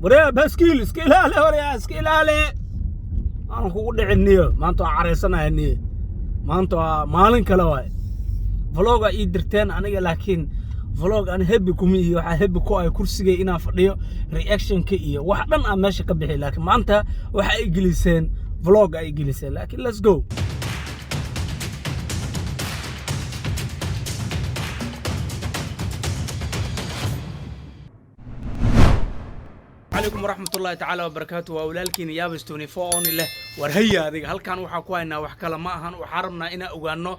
Waryaa, baaskiil iska ilaali, waryaa, iska ilaali, aanan kugu dhicin niyo. Maanta waa caraysanaya niyo, maanta waa maalin kale waaye. Vlog aa ii dirteen aniga, laakiin vlog aan happy kuma ihi. Waxaa happy ku ahay kursigay inaan fadhiyo, reactionka iyo wax dhan aan meesha ka bixi. Laakiin maanta waxa ay geliseen vlog ay geliseen, laakiin let's go. Calaykum waraxmatullaahi tacaala wabarakaatu. Waa walaalkiina Yaabis 24 oni leh. War haya adiga, halkan waxaa ku haynaa wax kale ma ahan. Waxaa rabnaa inaan ogaano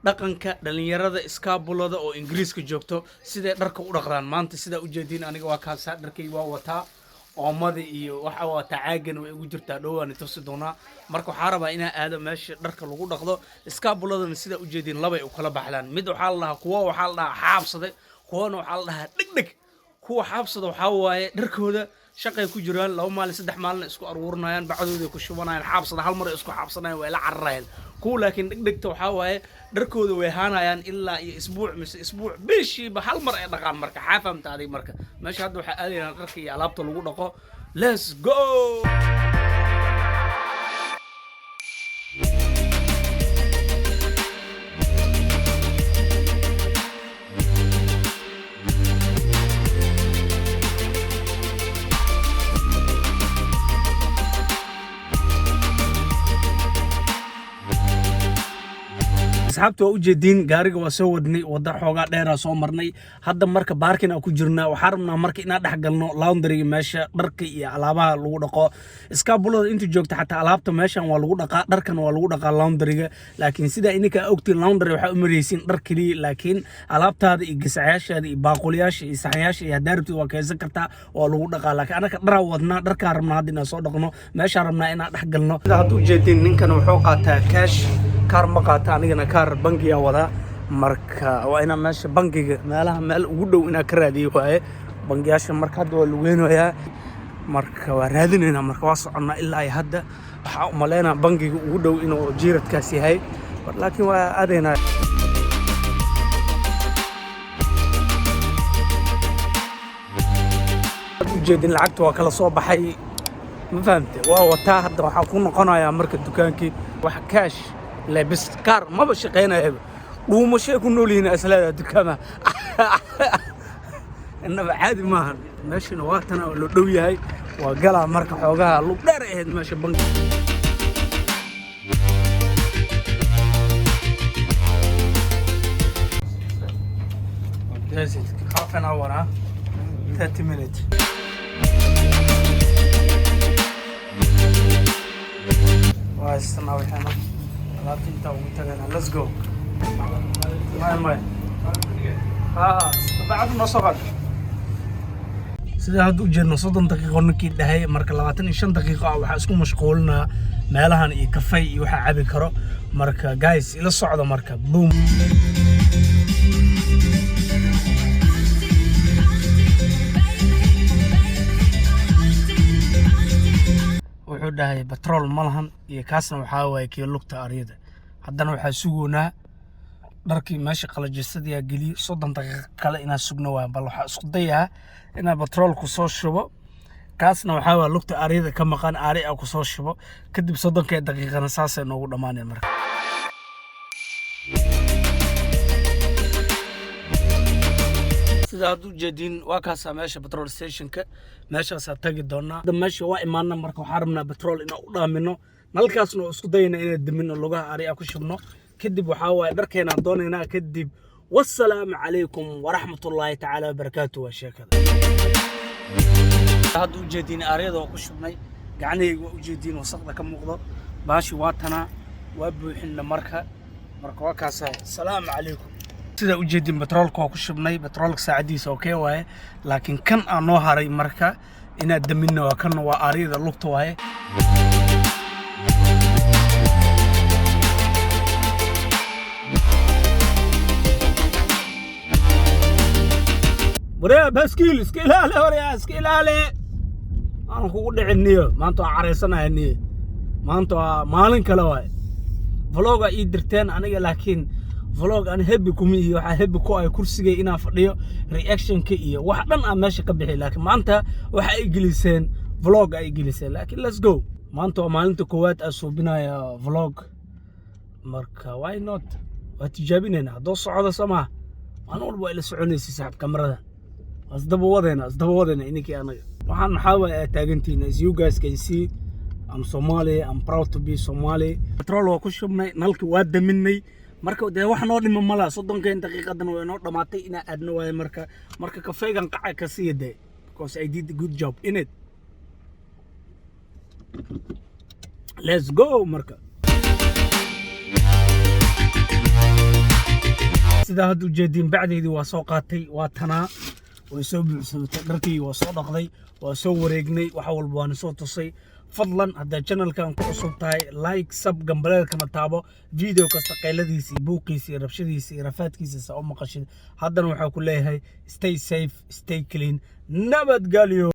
dhaqanka dhalinyarada iskaabulada oo Ingiriiska joogto, siday dharka u dhaqdaan. Maanta sidaa ujeediin, aniga waa kaasaa, dharkay waa wataa, oomada iyo waxa wataa, caagana way ugu jirtaa, dhowaan tusi doonaa. Marka waxaa rabaa inaan aado meesha dharka lagu dhaqdo. Iskaabuladana sidaa ujeediin labay u kala baxdaan. Mid waxaa la dhahaa, kuwa waxaa la dhahaa xaabsade, kuwana waxaa la dhahaa dhegdheg. Kuwa xaabsada waxaa waaye dharkooda shaqay ku jiraan, 2 maalin 3 maalin isku aruurinayaan, bacdooday ku shubanayaan. Xaabsada hal mar ay isku xaabsanayaan, way la cararayaan. Kuwa laakiin dhegdhegta waxaa waaye dharkooda way haanayaan ilaa iyo isbuuc mise isbuuc, bishiiba hal mar ay dhaqaan. Marka xaa fahamta adig? Marka meesha hadda waxaa aadaynaa dharka iyo alaabta lagu dhaqo. Let's go. Asxaabta, waa ujeediin, gaariga waa soo wadnay, wadda xoogaa dheeraa soo marnay. Hadda marka parking aa ku jirnaa. Waxaa rabnaa marka inaan dhex galno laundryga, meesha dharka iyo alaabaha lagu dhaqo. Iskaabulada inta joogta xataa alaabta meeshan waa lagu dhaqaa, dharkan waa lagu dhaqaa laundryga. Laakiin sidaa idinka ogtiin, laundry waxaa u maraysiin dhar keliya, laakiin alaabtaada iyo gasacayaashaada iyo baaquliyaasha iyo saxanyaasha iyo haddaa rabtid waa keensan kartaa, waa lagu dhaqaa. Laakiin anaka dharaa wadnaa, dharkaa rabnaa hadda inaan soo dhaqno, meeshaa rabnaa inaan dhex galno. Sida hadda ujeediin, ninkan wuxuu qaataa cash, kaar ma qaata. Anigana kaar bangiyaa wadaa. Marka waa inaan meesha bangiga meelaha meel ugu dhow inaan ka raadiyo waaye bangiyaasha. Marka hadda waa lugeynayaa, marka waa raadinaynaa. Marka waa soconnaa ilaa iyo hadda. Waxaa u malaynaa bangiga ugu dhow inuu jiiradkaas yahay, laakiin waa aadaynaa. Ujeedin, lacagta waa kala soo baxay, ma fahamte? Waa wataa. Hadda waxaa ku noqonayaa marka dukaankii wax cash lebis, kaar maba shaqaynayaba. Dhuumashay ku nool yihiin isleedaha dukaamaha, innaba caadi maahan. Meeshana waa tana, oo loo dhow yahay, waa galaa. Marka xoogaha lug dheer ahayd meesha bangi. That's it. Half an hour, huh? 30 minutes. Waa haystanaa waxaana alaabta intaa ugu tagaynaa. Let's go. Maya, maya. Ha, bacdu noo soo qaad. Sida hadda u jeedno, 30 daqiiqo ninkii dhahay, marka 25 daqiiqo ah waxaa isku mashquulinaa meelahan iyo kafay iyo waxaa cabi karo. Marka guys, ila socda. Marka boom. Wuxuu dhahay batrool ma lahan iyo kaasna waxaa waaye kii lugta aryada. Haddana waxaa sugoonaa dharkii meesha qalajisadayaa geliyo, 30 daqiiqo kale inaan sugno waay. Bal waxaa isku dayaa inaan batroolku soo shubo, kaasna waxaa waa lugta aryada ka maqan, aari a ku soo shubo. Kadib 30-kee daqiiqana saasay noogu dhammaaneen. Marka sida aad u jeediin, waa kaasaa meesha petrol stationka, meeshaasaa tagi doonaa. Hadda meesha waa imaana. Marka waxaa rabnaa petrol inaan u dhaamino, nalkaasna oo isku dayana inaan dimino, lugaha ari a ku shubno. Kadib waxaa waaye dharkeenaan doonaynaa. Kadib wassalaamu calaykum waraxmatullaahi tacaala wabarakaatu. Waa sheekada. Hadda ujeediin, aaryada waa ku shubnay, gacnahayga waa ujeediin wasaqda ka muuqdo. Baashi waa tanaa, waa buuxinna. Marka waa kaasaa. Salaamu calaykum. Sida ujeedin, batroolka waa ku shubnay, batroolka saacadiisa okay waaye, laakiin kan aa noo haray marka inaad daminna waa kanna, waa aaryada lugta waaye. Waryaa, baaskiil iska ilaali, waryaa, iska ilaali, aanan kugu dhicin niyo. Maanta waa caraysanaya niyo, maanta waa maalin kale waaye. Vlog aa ii dirteen aniga, laakiin Vlog aan happy kuma ihi. Waxaa happy ku ahay kursigay inaan fadhiyo, reactionka iyo wax dhan aan meesha ka bixi. Laakiin maanta waxa ay geliseen vlog ay geliseen. Laakiin let's go. Maanta waa maalinta koowaad aan suubinaya vlog, marka why not? Waa tijaabinayna haddoo socdo. Soo maha? Maalin walba waa ila soconaysa, saaxib. Kamarada waa isdaba wadeena, isdaba wadeena ininkii anaga. Waxaan maxaa waaye aad taagantihiin? As you guys can see, I'm Somali. I'm proud to be Somali. Petrol waa ku shubnay, nalki waa daminay. Marka dee wax noo dhima mala. 30-keen daqiiqadan way noo dhamaatay, inaa aadno waaye. Marka kafeegan qaca ka siiya dee, because I did a good job in it. Let's go. Marka sidaa hadda ujeediin, bacdeydii waa soo qaatay, waa tanaa, way soo buuxsamatay. Dharkii waa soo dhaqday, waa soo wareegnay, wax walba waana soo tusay. Fadlan, haddaad channelkan ku cusub tahay, like, sub, gambaleelkana taabo. Video kasta qayladiisa iyo buuqiisa iyo rabshadiisa iyo rafaadkiisa saa u maqashid. Haddana waxaa ku leeyahay, stay safe, stay clean, nabadgelyo.